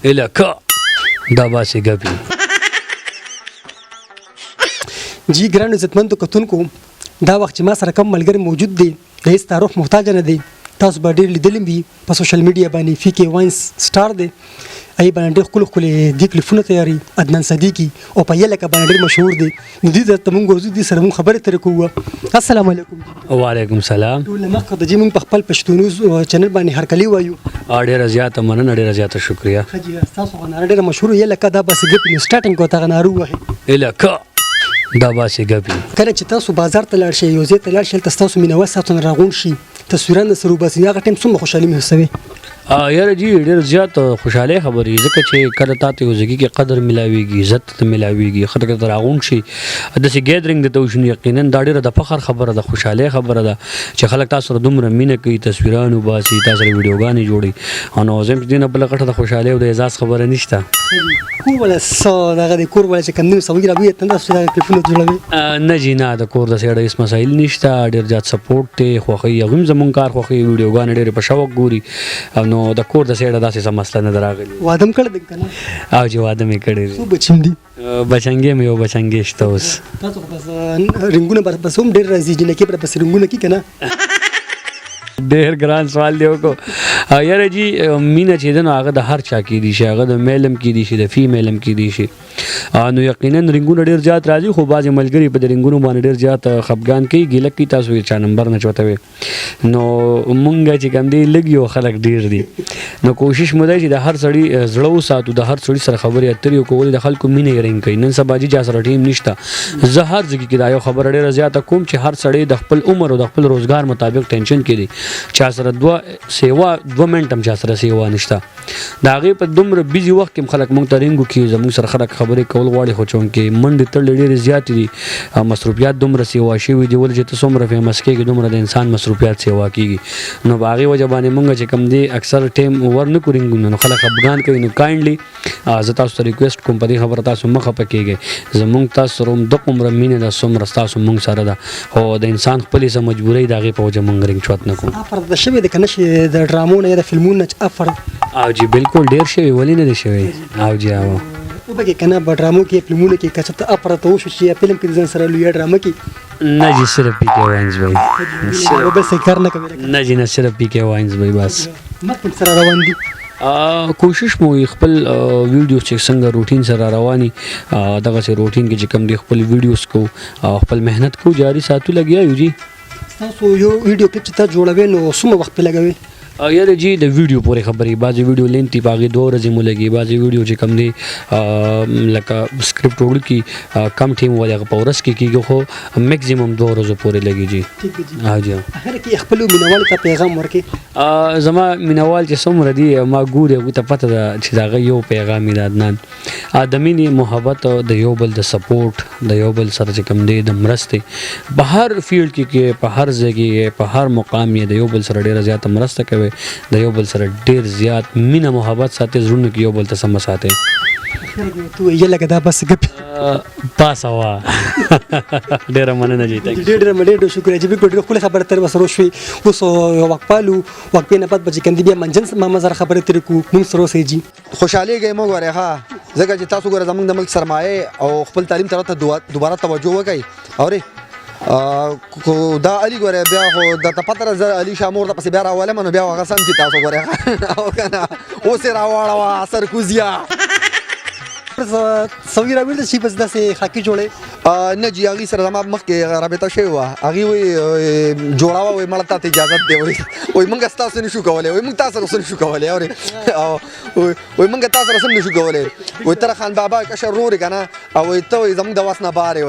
الکه دا باسي ګپي. جی ګرانو عزتمندو کتونکو، دا وخت چې ما سره کوم ملګری موجود دی، د هیڅ تعارف محتاج نه دی. تاسو به ډېر لیدلی وي په سوشل میډیا باندې، فی کې واینس سټار دی. ای باندې ډېر ښکلي ښکلي دي کلیپونه تیاري عدنان صدیقي او په یلکه باندې ډېر مشهور دی. نو دې ته مونږ ورځو، دې سره مونږ خبرې ترې کوو. السلام علیکم. وعلیکم سلام. ټول مخکې د جی مونږ په خپل پښتو نیوز چینل باندې هرکلی وایو. ډېره زیاته مننه، ډېره زیاته شکریه. ښه جی، ستاسو خو ناره ډېره مشهوره یې، لکه دا باسي ګپي، نو سټارټینګ کوه، ته هغه ناره ووهې. الکه دا باسي ګپي. کله چې تاسو بازار ته لاړ شئ، یو ځای ته لاړ شئ، هلته ستاسو مینهوال ستاسو نه راغونډ شي، تصویران در سره وباسي، هغه ټایم څومره خوشحالي محسوسوي؟ یاره جی، ډېر زیات خوشحالي خبرې، ځکه چې کله تاته یو ځای کې قدر ملاويږي، عزت ته ملاويږي، خلک ته راغونډ شي، داسې ګیدرینګ د ته وشي، یقینا دا ډېره د فخر خبره ده، خوشحالي خبره ده چې خلک تاسو سره دومره مینه کوي، تصویران وباسي، تاسو سره ویډیوګانې جوړي. او نو زم دې نه بله غټه د خوشحالي او د اعزاز خبره نشته. کور ولا څه دغه د کور ولا چې کوم نوي سوي راوي، ته تاسو دغه کلیپونه جوړوي؟ نه جی نه، د کور د سیډه هیڅ مسایل نشته. ډېر زیات سپورټ دی، خوښي هغوی هم زمونږ کار خوښوي، ویډیوګانې ډېرې په شوق ګوري. نو د کور د سیډه داسې څه مسله نه ده راغلې. واده هم کړی دی که نه؟ او جی، واده مې کړی دی. څو بچي هم دي؟ بچنګې مې یو بچنګې شته اوس. تاسو خو بس رنګونه بس هم ډېر راځي، جینکې پر بس رنګونه کی که نه؟ ډېر ګران سوال دی وکړو. یاره جی، مینه چې ده نو هغه د هر چا کې دي شي، هغه د میل هم کې دي شي، د فیمیل هم کې دي شي. نو یقینا رنګونه ډېر زیات راځي، خو بعضې ملګري په دې رنګونو باندې ډېر زیات خفګان کوي، ګیله کوي، تاسو یې چا نمبر نه چوتوي. نو مونږ چې کوم دی لږ یو، خلک ډېر دي، نو کوشش مو دی چې د هر سړي زړه وساتو، د هر سړي سره خبرې اترې وکړو. ولې د خلکو مینه یې رنګ کوي. نن سبا جی چا سره ټیم نشته. زه هر ځای کې دا یو خبره ډېره زیاته کوم چې هر سړی د خپل عمر او د خپل روزګار مطابق ټینشن کې دی. چا سره دوه سیوا 2 منټ هم چا سره سیوا نشته. د هغې په دومره بیزي وخت کې هم خلک مونږ ته رنګو کې زموږ سره خلک خبرې کول غواړي، خو چونکې منډې تړلې ډېرې زیاتې دي، مصروفیات دومره سیوا شوي دي. ولې چې ته څومره فیمس کېږي، دومره د انسان مصروفیات سیوا کېږي. نو په هغې وجه باندې مونږ چې کوم دی اکثر ټایم ور نه کړو رنګونه، نو خلک خفګان کوي. نو کایندلی زه تاسو ته ریکویسټ کوم، په دې خبره تاسو مه خفه کېږئ. زمونږ تاسو سره هم دغومره مینه ده څومره ستاسو مونږ سره ده، خو د انسان خپلې څه مجبورۍ د هغې په وجه مونږ رنګ چوت نه کوو. افر د شوی د که نه شي د ډرامو نه یا د فلمونو نه چې افر؟ او جی بالکل، ډېر شوی، ولې نه دی شوی؟ او جی او. وبه کې که نه په ډرامو کې، فلمونو کې، که چېرته افر ته وشو چې فلم کې ځان سره لویه ډرامه کې؟ نه جی، صرف پی کې واینز وای. بل څه کار نه کوي؟ نه جی نه، صرف پی کې واینز وای بس. مخکې سره روان دي؟ کوشش مو خپل ویډیو چې څنګه روټین سره رواني، دغه سي روټین کې چې کوم دی خپل ویډیوز کو او خپل محنت کو جاری ساتو، لګیا یو جی. تاسو یو ویډیو کلیپ چې تاسو جوړوي نو څومره وخت په لګوي؟ یاره جی، د ویډیو پورې خبرې، بعضې ویډیو لینتي په هغې 2 ورځې مو لګي، بعضې ویډیو چې کوم دی لکه سکرپټ وړوکي کم ټایم ولې هغه په ورځ کې کېږي، خو میکسیمم 2 ورځو پورې لګي جی. ټیک دی جی. ها جی. اخر کې خپلو مینهوالو ته پیغام ورکړئ. زما مینهوال چې څومره دي ما ګوري، هغوی ته پته ده چې د هغه یو پیغام یې د عدنان د مینې، محبت، د یو بل د سپورټ، د یو بل سره چې کوم دی د مرستې، په هر فیلډ کې، په هر ځای کې، په هر مقام یې د یو بل سره ډېره زیاته مرسته کوي، د یو بل سره ډېر زیات مینه محبت ساتي، زړونو کې یو بل ته سمه ساتي. ته یې لکه دا بس ګپي. پاسه وا. ډېره مننه جی. ډېر ډېر ډېر شکریه جی، بالکل ډېر ښکلې خبره ترې وسره وشوې. اوس وقفه لو، وقفې نه بعد به چې کوم دی بیا منجن ماما سره خبرې ترې کوو. مونږ سره اوسئ جی. خوشحالېږئ مه ګورئ ښه، ځکه چې تاسو ګوره زمونږ د ملک سرمایه او خپل تعلیم طرف ته دوباره توجه وکړئ. اورې کو دا علي ګوره بیا خو درته پته ده، زه علي شاه مور ته پسې بیا راولم، نو بیا هغه سم چې تاسو ګورئ او که نه اوس یې راواړوه سرکوزیه. سوي راوړل شي بس داسې خاکي جوړې؟ نه جی، هغې سره زما مخکې رابطه شوې وه، هغې وایي جوړوه، وایي مړه تا ته اجازت دی، وایي موږ ستاسو نه شو کولی، وایي موږ تا سره څه نه شو کولی، اورې او وایي موږ تا سره څه نه شو کولی، وایي تر خان بابا کشر ورور یې که نه، او وایي ته وایي زموږ د وس نه بار یې.